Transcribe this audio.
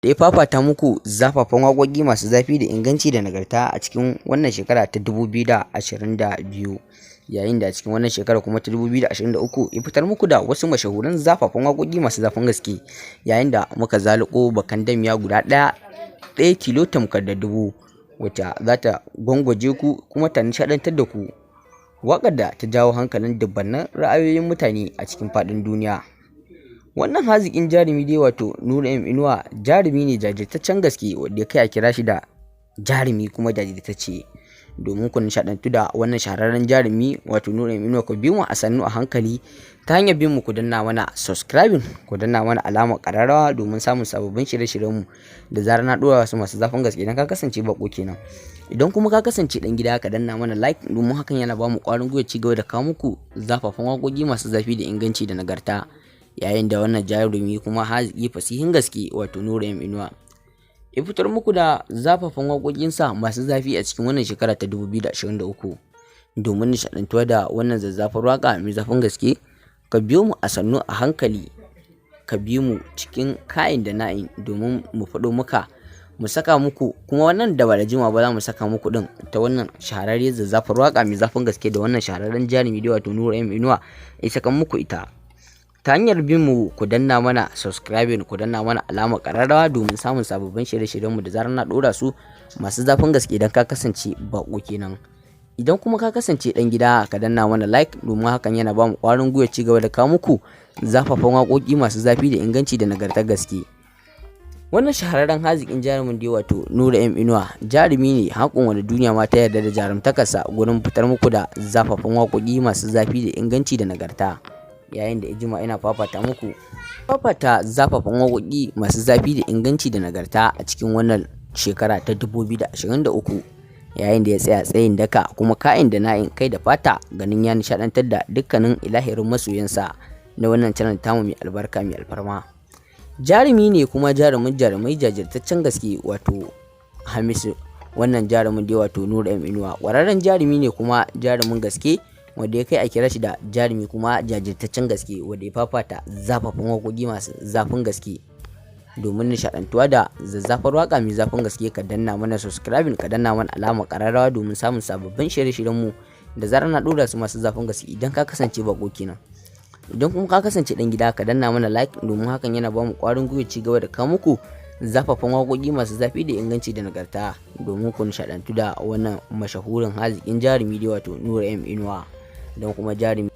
Da ya fafata muku zafafan waƙoƙi masu zafi da inganci da nagarta a cikin wannan shekara ta 2022, yayin da a cikin wannan shekara kuma ta 2023 ya fitar muku da wasu mashahuran zafafan waƙoƙi masu zafin gaske, yayin da muka zaluko bakan damiya guda ɗaya ɗaya tilo tamkar da dubu, wacce za ta gwangwaje ku kuma ta nishaɗantar da ku, waƙar da ta jawo hankalin dubbannan ra'ayoyin mutane a cikin faɗin duniya. Wannan haziƙin jarumi dai, wato Nura M Inuwa, jarumi ne jajirtaccen gaske wanda ya kai a kira shi da jarumi kuma jajirtacce. Domin ku nishaɗantu da wannan shahararren jarumi, wato Nura M Inuwa, ku bi mu a sannu a hankali ta hanyar bin mu, ku danna mana subscribing, ku danna mana alamar ƙararrawa domin samun sababbin shirye-shiryenmu da zarar na ɗora wasu masu zafin gaske, idan ka kasance baƙo kenan. Idan kuma ka kasance ɗan gida, ka danna mana like, domin hakan yana ba mu ƙwarin gwiwa ci gaba da kawo muku zafafan waƙoƙi masu zafi da inganci da nagarta. Yayin da wannan jarumi kuma haziki fasihin gaske, wato Nura M Inuwa, ya fitar muku da zafafan waƙoƙinsa masu zafi a cikin wannan shekara ta 2023. Domin nishaɗantuwa da wannan zazzafar waƙa mai zafin gaske, ka biyo mu a sannu a hankali, ka bi mu cikin ka'in da na'in domin mu faɗo maka, mu saka muku kuma wannan da ba da jimawa ba za mu saka muku ɗin ta wannan shahararriyar zazzafar waƙa mai zafin gaske da wannan shahararren jarumi da wato Nura M Inuwa ya saka muku ita. Ta hanyar bin mu, ku danna mana subscribing, ku danna mana alamar ƙararrawa domin samun sababbin shirye-shiryenmu da zarar na ɗora su masu zafin gaske, idan ka kasance baƙo kenan. Idan kuma ka kasance ɗan gida, ka danna mana like, domin hakan yana ba mu ƙwarin gwiwa ci gaba da kawo muku zafafan waƙoƙi masu zafi da inganci da nagartar gaske. Wannan shahararren haziƙin jarumin dai, wato Nura M Inuwa, jarumi ne haƙun wanda duniya ma ta yarda da jarumtakarsa gurin fitar muku da zafafan waƙoƙi masu zafi da inganci da nagarta, yayin da ijima ina fafata muku fafata zafafan waƙoƙi masu zafi da inganci da nagarta a cikin wannan shekara ta 2023, yayin da ya tsaya tsayin daka kuma ka'in da na'in, kai da fata, ganin ya nishadantar da dukkanin ilahirin masoyansa na wannan channel tamu mai albarka, mai alfarma. Jarumi ne kuma jarumin jarumai, jajirtaccen gaske, wato Hamisu. Wannan jarumin dai, wato Nura M Inuwa, ƙwararren jarumi ne kuma jarumin gaske wanda ya kai a kira shi da jarumi kuma jajirtaccen gaske, wanda ya fafata zafafan waƙoƙi masu zafin gaske. Domin nishaɗantuwa da zazzafar waƙa mai zafin gaske, ka danna mana subscribing, ka danna mana alamar ƙararrawa domin samun sababbin shirye-shiryenmu da zarar na ɗora su masu zafin gaske, idan ka kasance baƙo kenan. Idan kuma ka kasance ɗan gida, ka danna mana like, domin hakan yana ba mu ƙwarin gwiwa ci gaba da kawo muku zafafan waƙoƙi masu zafi da inganci da nagarta. Domin ku nishaɗantu da wannan mashahurin haziƙin jarumi dai, wato Nura M Inuwa, don kuma jarumi.